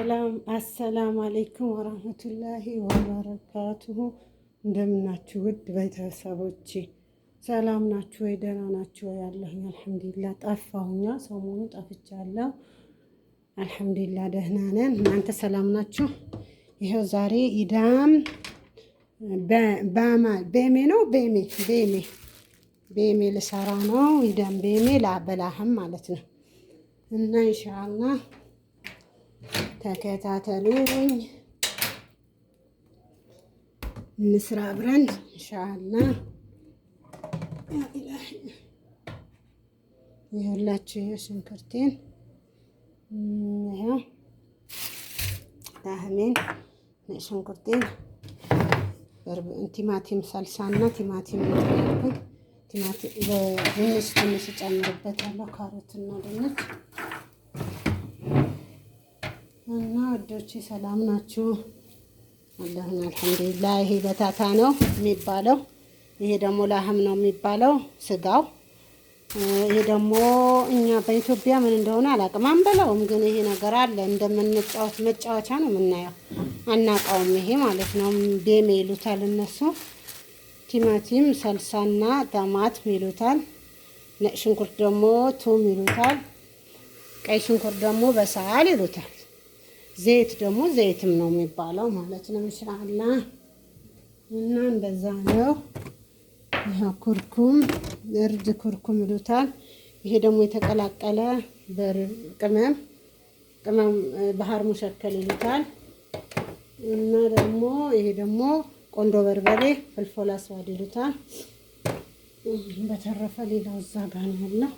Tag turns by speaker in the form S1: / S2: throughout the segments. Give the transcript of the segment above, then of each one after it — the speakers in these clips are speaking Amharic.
S1: ሰላም السلام عليكم ورحمة الله وبركاته። እንደምናችሁ ውድ ቤተሰቦቼ ሰላም ናችሁ ወይ? ደህና ናችሁ ወይ? ያለሁኝ الحمد لله። ጠፋሁኛ፣ ሰሞኑ ጠፍቻለሁ። الحمد لله ደህና ነን። እናንተ ሰላም ናችሁ? ይኸው ዛሬ ኢዳም ቤሜ ነው ቤሜ ቤሜ ቤሜ ልሰራ ነው። ኢዳም ቤሜ በ لحم ማለት ነው እና إن شاء الله ተከታተሉኝ፣ እንስራ አብረን إن شاء الله። ይኸውላችሁ ሽንኩርቴን፣ ይኸው لحم ኤን፣ ሽንኩርቴን፣ ቲማቲም ሰልሳና ቲማቲም ያልኩኝ ቲማቲም ድንች ትንሽ እጨምርበታለሁ፣ ካሮትና ድንች። እና ወዶቼ ሰላም ናችሁ? አለሁን الحمد لله። ይሄ بطاطا ነው የሚባለው። ይሄ ደግሞ لحم ነው የሚባለው ስጋው። ይሄ ደግሞ እኛ በኢትዮጵያ ምን እንደሆነ አላውቅም፣ አንበላውም። ግን ይሄ ነገር አለ እንደምንጫወት መጫወቻ ነው የምናየው፣ አናውቀውም። ይሄ ማለት ነው ቤሜ ይሉታል እነሱ። ቲማቲም ሰልሳና طماطم ይሉታል። ነጭ ሽንኩርት ደግሞ ثوم ይሉታል። ቀይ ሽንኩርት ደግሞ بصل ይሉታል። ዘይት ደግሞ ዘይትም ነው የሚባለው ማለት ነው። إن شاء الله እና እንደዛ ነው። ይሄ كركم እርድ كركم ይሉታል። ይሄ ደግሞ የተቀላቀለ ቅመም ቅመም بهار مشكل ይሉታል። እና ደግሞ ይሄ ደግሞ ቆንዶ በርበሬ فلفل أسود ይሉታል። በተረፈ ሌላው እዛ ጋር ነው ያለው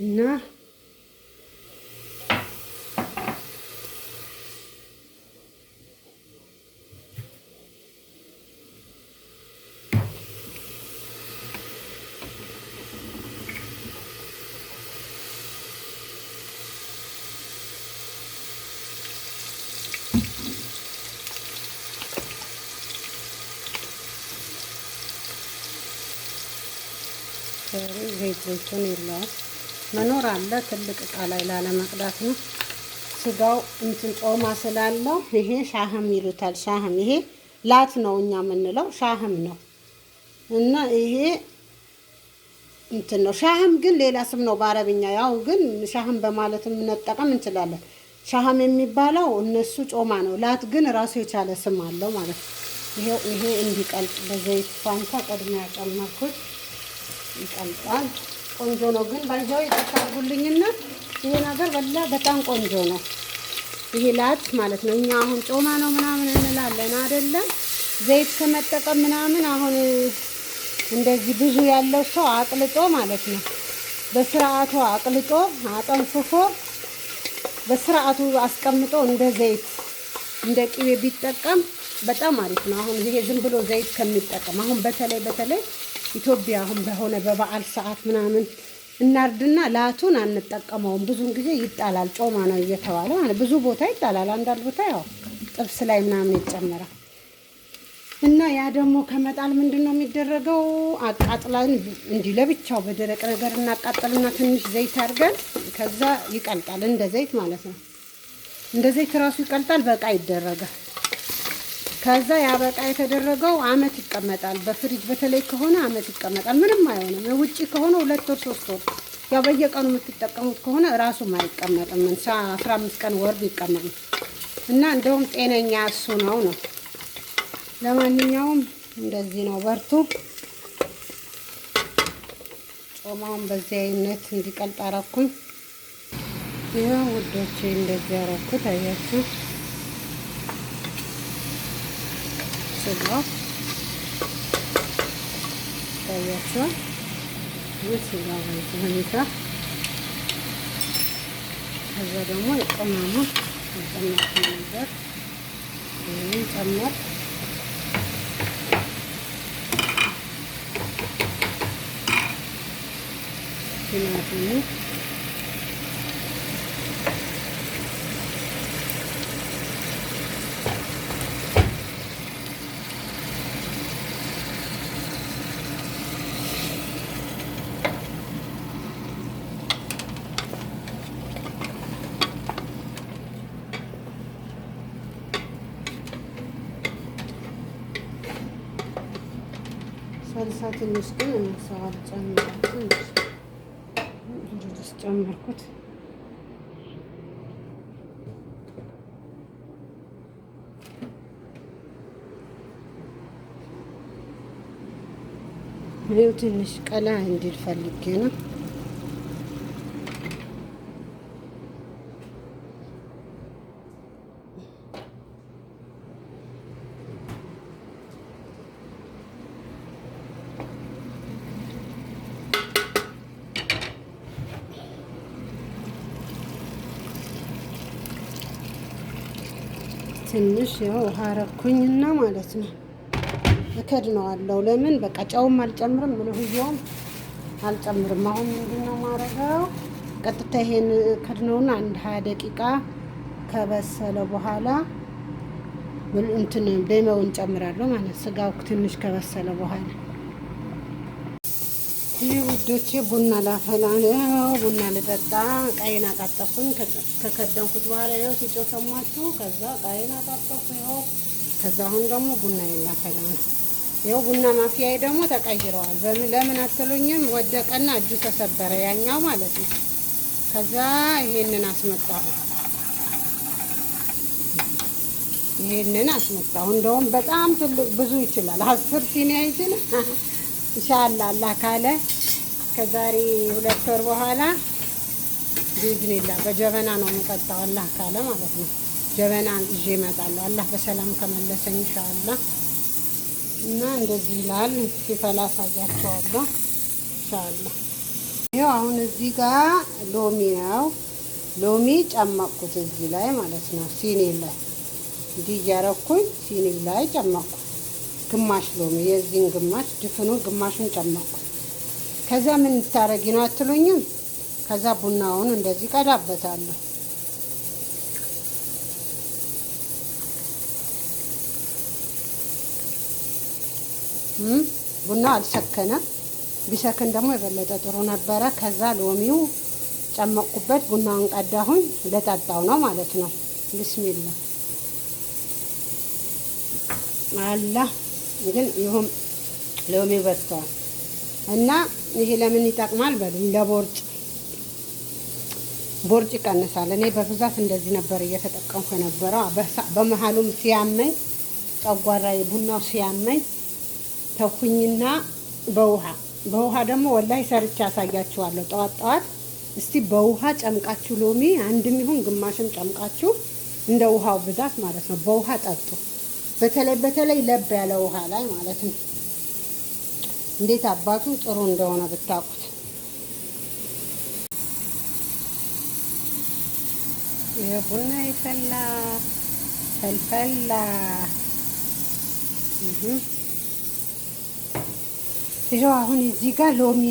S1: እና ዘይት ዘይቱን የለውም መኖር አለ። ትልቅ እቃ ላይ ላለመቅዳት ነው። ስጋው እንትን ጮማ ስላለው ይሄ شحم ይሉታል። شحم ይሄ ላት ነው እኛ የምንለው شحم ነው። እና ይሄ እንትን ነው። شحم ግን ሌላ ስም ነው በአረብኛ። ያው ግን شحم በማለት መጠቀም እንችላለን። شحم የሚባለው እነሱ ጮማ ነው። ላት ግን ራሱ የቻለ ስም አለው ማለት ነው። ይሄው ይሄ እንዲቀልጥ በዘይት ፋንታ ቅድሚያ ጨመርኩት። ይቀልጣል። ቆንጆ ነው ግን ባይዘው ይተካርጉልኝና ይሄ ነገር በላ በጣም ቆንጆ ነው። ይሄ ላት ማለት ነው። እኛ አሁን ጮማ ነው ምናምን እንላለን አይደለም። ዘይት ከመጠቀም ምናምን አሁን እንደዚህ ብዙ ያለው ሰው አቅልጦ ማለት ነው በስርዓቱ አቅልጦ አጠንፍፎ በስርዓቱ አስቀምጦ እንደ ዘይት እንደ ቅቤ ቢጠቀም በጣም አሪፍ ነው። አሁን ይሄ ዝም ብሎ ዘይት ከሚጠቀም አሁን በተለይ በተለይ ኢትዮጵያ አሁን በሆነ በበዓል ሰዓት ምናምን እናርድና ላቱን አንጠቀመውም። ብዙን ጊዜ ይጣላል፣ ጮማ ነው እየተባለ ማለት ብዙ ቦታ ይጣላል። አንዳንድ ቦታ ያው ጥብስ ላይ ምናምን ይጨመራል። እና ያ ደግሞ ከመጣል ምንድን ነው የሚደረገው? አቃጥለን እንዲህ ለብቻው በደረቅ ነገር እናቃጥልና ትንሽ ዘይት አድርገን ከዛ ይቀልጣል። እንደ ዘይት ማለት ነው። እንደ ዘይት ራሱ ይቀልጣል። በቃ ይደረጋል። ከዛ ያ በቃ የተደረገው አመት ይቀመጣል። በፍሪጅ በተለይ ከሆነ አመት ይቀመጣል። ምንም አይሆንም። ውጪ ከሆነ 2 ወር 3 ወር፣ ያው በየቀኑ የምትጠቀሙት ከሆነ ራሱም አይቀመጥም። 15 ቀን ወር ቢቀመጥ እና እንደውም ጤነኛ እሱ ነው ነው። ለማንኛውም እንደዚህ ነው። በርቱ። ጮማውን በዚህ አይነት እንዲቀልጥ አረኩኝ። ይኸው ውዶቼ እንደዚህ አረኩት። አያችሁ ስጋው ታያችኋል። ይህ ስጋው በዚህ ሁኔታ ከዛ ደግሞ የቅመሙን የጨመርኩት ነገር ይህን ጨመር ቲማቲሙ ሰልሳ ትንሽ ግን ሰዋል ጨምርኩት፣ ትንሽ ጨመርኩት። ይኸው ትንሽ ቀላ እንዲል ፈልጌ ነው። ትንሽ ያው ውሃ አረኩኝና ማለት ነው እከድነዋለሁ። ለምን በቃ ጨውም አልጨምርም፣ ምልህየውም አልጨምርም። አሁን ምንድነው ማረገው? ቀጥታ ይሄን ከድነውና አንድ 20 ደቂቃ ከበሰለ በኋላ እንትን ቤመውን ጨምራለሁ ማለት ስጋው ትንሽ ከበሰለ በኋላ። ይህ ውዶቼ ቡና ላፈላ ነው። ቡና ልጠጣ እቃዬን አጣጠፍኩኝ። ከከደንኩት በኋላ ይኸው ሲጮህ ሰማችሁ። ከዛ እቃዬን አጣጠፍኩ ይኸው። ከዛ አሁን ደግሞ ቡና ላፈላ ነው። ይኸው ቡና ማፍያዬ ደግሞ ተቀይረዋል። ለምን አትሉኝም? ወደቀና እጁ ተሰበረ፣ ያኛው ማለት ነው። ከዛ ይሄንን አስመጣሁ፣ ይሄንን አስመጣሁ። እንደውም በጣም ትልቅ ብዙ ይችላል፣ 10 ሲኒ አይችል ኢንሻአላህ አላህ ካለ ከዛሬ 2 ወር በኋላ ቢዝኒላ በጀበና ነው የምጠጣው፣ አላህ ካለ ማለት ነው። ጀበና ይዤ እመጣለሁ አላህ በሰላም ከመለሰኝ ኢንሻአላህ። እና እንደዚህ ይላል ሲፈላ አሳያቸዋለሁ ኢንሻአላህ። ይኸው አሁን እዚህ ጋር ሎሚ ነው። ሎሚ ጨመቅኩት እዚህ ላይ ማለት ነው። ሲኒ ላይ እንዲህ እያረኩኝ ሲኒ ላይ ጨመቅኩት። ግማሽ ሎሚ የዚህን ግማሽ ድፍኑ ግማሹን ጨመቅኩት። ከዛ ምን ታረጊ ነው አትሉኝም? ከዛ ቡናውን እንደዚህ ቀዳበታለሁ። ቡናው አልሰከነም። ቢሰክን ደግሞ የበለጠ ጥሩ ነበረ። ከዛ ሎሚው ጨመቅኩበት፣ ቡናውን ቀዳሁኝ። ለጠጣው ነው ማለት ነው። ብስሚላ አላህ ግን ይሁን ሎሚው በዝተዋል። እና ይሄ ለምን ይጠቅማል በሉኝ፣ ለቦርጭ ቦርጭ ይቀንሳል። እኔ በብዛት እንደዚህ ነበር እየተጠቀምኩ የነበረው። በመሀሉም ሲያመኝ ጨጓራዬ ቡናው ሲያመኝ ተኩኝና በውሃ ደግሞ ወላሂ ሰርቼ አሳያችኋለሁ። ጠዋት ጠዋት እስቲ በውሃ ጨምቃችሁ ሎሚ አንድም ይሁን ግማሽም ጨምቃችሁ እንደ ውሃው ብዛት ማለት ነው በውሃ ጠጡ። በተለይ በተለይ ለብ ያለ ውሃ ላይ ማለት ነው። እንዴት አባቱ ጥሩ እንደሆነ ብታውቁት። የቡና ይፈላ ፈልፈላ። ይኸው አሁን እዚህ ጋር ሎሚ